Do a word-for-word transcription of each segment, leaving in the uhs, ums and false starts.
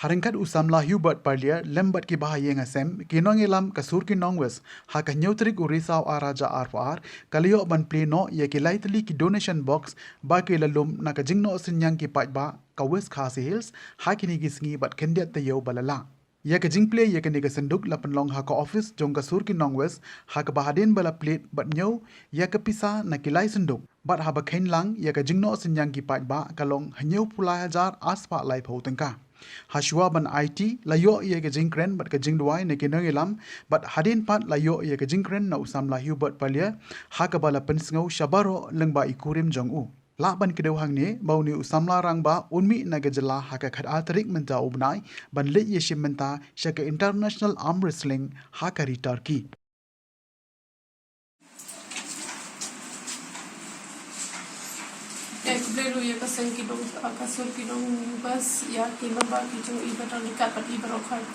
Ha ryngkat u samla Hubert Parlier lem bad ki bahaïing hasem, ki nongïalam ka sur ki nong West, ha ka hynñiew tarik u Risaw ar hajar arphew ar, ka la ïoh ban plie noh ïa ki lai tylli ki donation box ba ki la lum na ka jingnoh synñiang ki paidbah ka West Khasi Hills ha kine ki sngi bad khyndiat taïew ba la lah. Ïa ka jingplie ïa kane ka synduk la pynlong ha ka office jong ka sur ki nong West, ha kaba hadien ba la plie bad ñiew ïa ka pisa na ki lai synduk, bad haba kheiñ lang ïa ka jingnoh synñiang ki paidbah ka long hynñiewphew lai hajar arspah laiphew tyngka. Hashuwa ban aiti, la ïoh ïa ka jingkren bad ka jingduwai na ki nongïalam, bad hadien pat la ïoh ïa ka jingkren na u samla Hubert Parlier, ha kaba la pynsngew sha baroh lyngba i kurim jong u. Lah ban kdew hangne ba une u samla rangbah un mih na ka jylla ha ka khatar tarik mynta u bnai ban leit ïashim bynta sha ka International Arm Wrestling ha ka ri Turkey. Ïa khublei ruh ïa ka seng ki nong, ah, ka sur ki nong West, ïa ki nongba ki jong i ba don ryngkat bad i baroh khoit.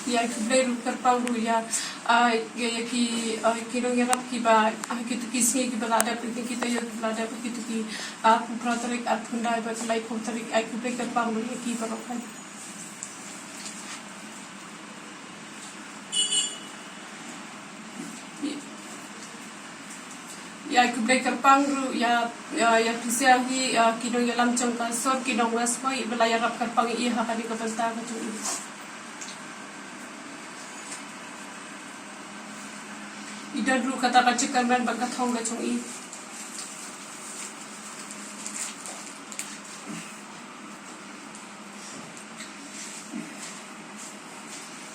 Ïa khublei ruh kyrpang ruh ïa, ah, ïa, ïa ki, ah, ki nongïarap kiba, ah, kito ki sngi kiba la dep, ki taïew kiba la dep, kito ki, ah, phra tarik, arphew khyndai bad laiphew tarik, ïa khublei kyrpang ruh ïa ki baroh khoit. Ïa khublei kyrpang ruh ïa, ïa, ïa phi sha hi, ïa ki nongïalam jong ka sur ki nong West Khasi ba la ïarap kyrpang ïa i ha kane ka bynta ka jong i. I don ruh kata ka jingkyrmen bad ka thong ka jong i.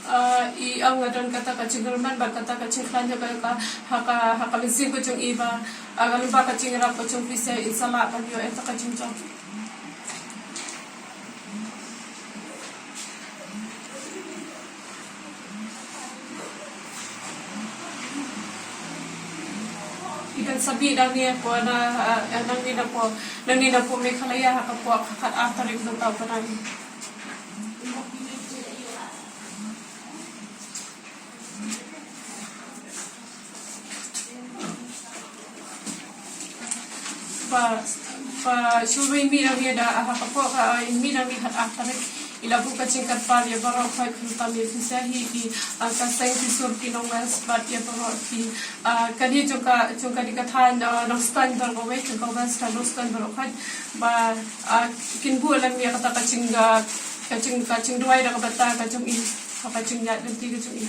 Ah, i ong nga don kata ka jingkyrmen bad kata ka jingkhlaiñ ha ka, ha ka, ha ka mynsiem ka jong i ba, ah, ka lyngba ka jingïarap ka jong phi sha in sa lah ban ïoh ïa kata ka jingjop. I don sa mih nangne hapoh na, ah, nangne napoh, nangne napoh Meghalaya ha ka por khatar tarik jong u bnai. Ba, ba shu ba i mih nangne da, ah, ha ka por ka, ah, i mih nangne khatar tarik. I la buh ka jingkyrpad ïa baroh khoit khamtam ïa phi sha hi ki, ah, ka seng ki sur ki nong West bad ïa baroh ki, ah, kane jong ka, jong kane ka thaiñ, ah, Nongstoiñ baroh kawei, jong ka West ka Nongstoiñ baroh khoit. Ba, ah, kin buh lem ïa kata ka jing, ah, ka jing, ka jingduwai da kaba ta ka jong i, ka jingïaid lynti ka jong i.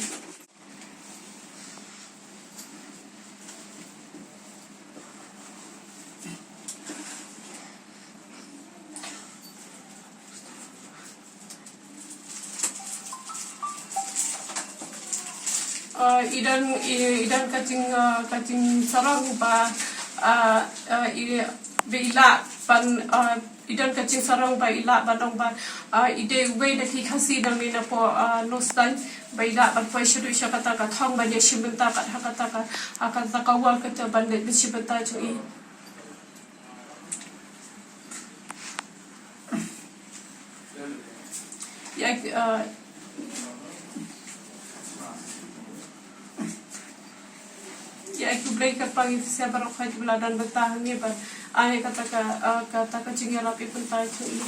Ah, i don, i, i don ka jing, ah, ka jingsarong ba, ah, ah, i, ba i lah ban, ah, i don ka jingsarong ba i lah ban ong ba, ah, i dei uwei na ki Khasi nangne napoh, ah, Nongstoiñ ba i lah ban poi shaduh sha kata ka thong ban ïashim bynta kat ha kata ka, ha kata ka ward kata ban leit ban shim bynta jong i. Ïa, ah, ïa khublei kyrpang ïa phi sha baroh khoit ba la don bynta hangne ba ai kata ka, ah, kata ka jingïarap ïa bynta jong i.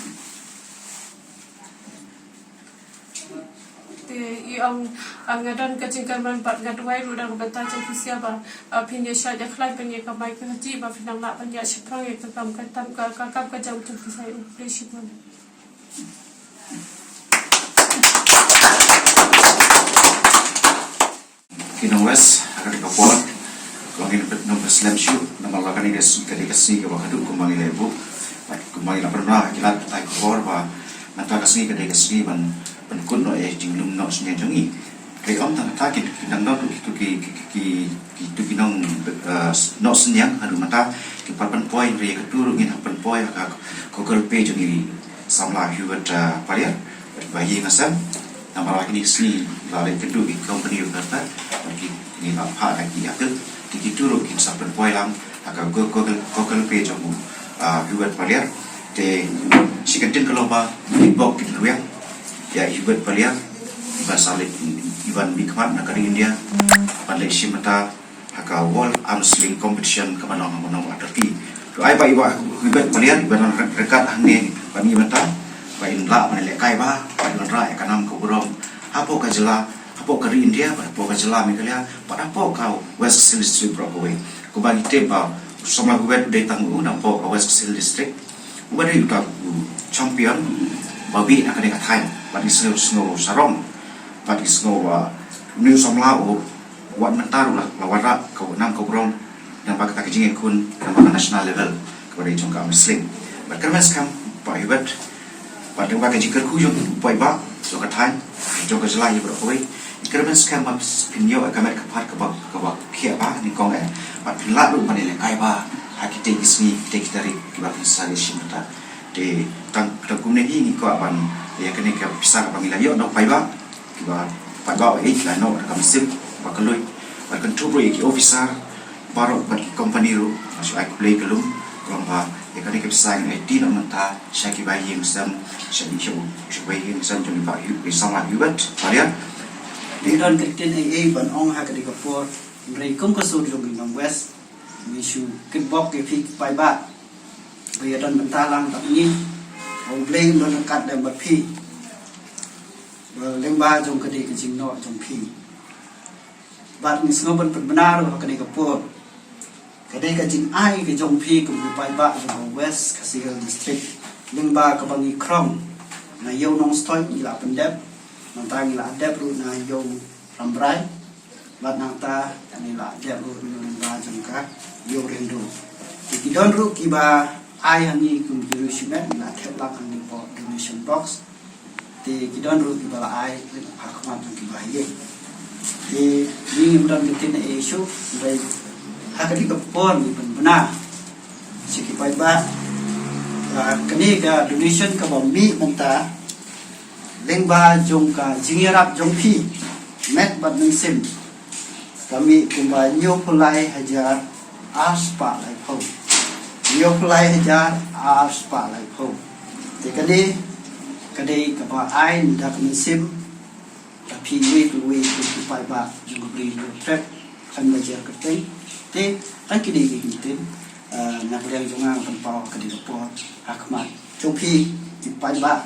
Te i ong, ah, nga don ka jingkyrmen bad nga duwai ruh da ka bynta jong phi sha ba, ah, phin ïa shait ïa khlaiñ ban ïa kamai kajih ba phin nang lah ban ïa shaphrang ïa ka kam ka tam ka, ka kam ka jam jong phi sha. Khublei shibun. Ki nong West, ha kane ka por, ka long ngi nongpynslem shuh, namar ba kane ka sngi ka dei ka sngi kaba khadduh kumba ngi la buh, bad kumba ngi la pynbna ha ki lad pathai khubor ba mynta ka sngi ka dei ka sngi ban pynkut noh ïa jinglum noh synñiang jong ngi. Hynrei ym tang kata, ki, ki dang don ruh kito ki, ki, ki, ki, kito ki nong, eh, noh synñiang haduh mynta ki pat pynpoi, hynrei kito ruh ngin hap pynpoi ha ka Google Pay jong i samla Hubert, eh, Paliar, bad i bahaïing hasem. Namar ba kine ki sngi la leit kynduh ki company ruh bad ki, ngi la phah da ki appeal, te kito ruh kin sa pynpoi lang ha ka Google, Google Pay jong u, ah, Hubert Paliar. Te shi kyntien ka long ba ki bok ki ruwiang, ïa i Hubert Paliar, i ban sa leit, i ban mihkhmat na ka ri India ban leit shim bynta ha ka World Arm Wrestling Competition kaba long ha Turkey. To ai ba i Hubert Paliar i ban ryngkat hangne ban mih bynta ba in lah ban lehkai bha, ba in wanrah ïa ka nam ka burom hapoh ka jylla, hapoh ka ri India, hapoh ka jylla Meghalaya bad hapoh ka West Khasi Hills District baroh kawei. Kumba ngi tip ba u samla Hubert u dei tang u napoh ka West Khasi Hills District, uba dei uta u champion ba bih na kane ka thaiñ, bad ngi sngew, sngew sarong, bad ngi sngew ba une u samla u wat mynta ruh la, la wanrah ka nam ka burom, namar kata ka jingïakhun namar ka national level kaba dei jong ka arm wrestling. Bad kyrmen skhem Bah Hubert, bad lyngba ka jingkyrkhu jong u paidbah jong ka thaiñ, jong ka jylla ïa baroh kawei, kyrmen skhem ba phin ïoh ïa ka met ka phad kaba, kaba khiah bha nyngkong eh, bad phin lah ruh ban ïalehkai bha ha kitei ki sngi, kitei ki tarik kiba phin sa ïashim bynta. Te tang, tang kumne hi ngi kwah ban ïa kane ka pisa kaba ngi la ïoh na u paidbah, kiba paidbah ba ïeit la noh da ka mynsiem ba kylluid, bad kynthup ruh ïa ki officer baroh bad ki company ruh, nga shu ai khublei ka lum, ka long ba ïa kane ka pisa ngin aiti noh mynta sha ki bahaïing sem, sha ki, sha ki bahaïing sem jong i Bah Hu-, i samla Hubert Paliar. Te don ka ktien ei ei ban ong ha kane ka por, hynrei kum ka sur jong ngi nong West, ngi shu kitbok ïa phi ki paidbah ba ïa don bynta lang bad ngi, U Blei un don ryngkat lem bad phi ba lyngba jong kane ka jingnoh jong phi. Bad ngi sngew ban pynbna ruh ha kane ka por, ka dei ka jingai ka jong phi kum u paidbah jong ka West Khasi Hills District, lyngba kaba ngi khrong na Ïew Nongstoiñ ngi la pyndep, mynta ngi la dep ruh na Ïew Rambrai, bad nangta ngi la dep ruh na lyngba jong ka Ïew Ryndu. Te ki don ruh kiba ai ha ngi kum ki riewshimet, ngi la thep lang ha ngi hapoh donation box. Te ki don ruh kiba la ai ha khmat jong ki bahaïing. Te ngi ngim don ka ktien ei ei shuh, hynrei ha kane ka por ngi pynbna sha ki paidbah ba kane ka donation kaba mih mynta lyngba jong ka jingïarap jong phi met bad mynsiem, ka mih kumba hynñiewphew lai hajar ar spah laiphew. Hynñiewphew lai hajar ar spah laiphew. Te kane ka dei kaba ai da ka mynsiem da phi uwei pa uwei ki paidbah jong ka Bri Hynñiewtrep khlem da jer kyrteng. Te tang kine ki ktien, eh, na ka liang jong nga nga pynpaw ha kane ka por ha khmat jong phi ki paidbah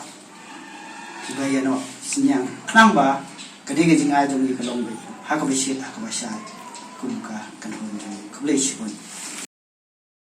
kiba ïa noh synñiang, khnang ba ka dei ka jingai jong ngi ka long beit ha kaba shit ha kaba shai kum ka kynhun jong ngi. Khublei shibun.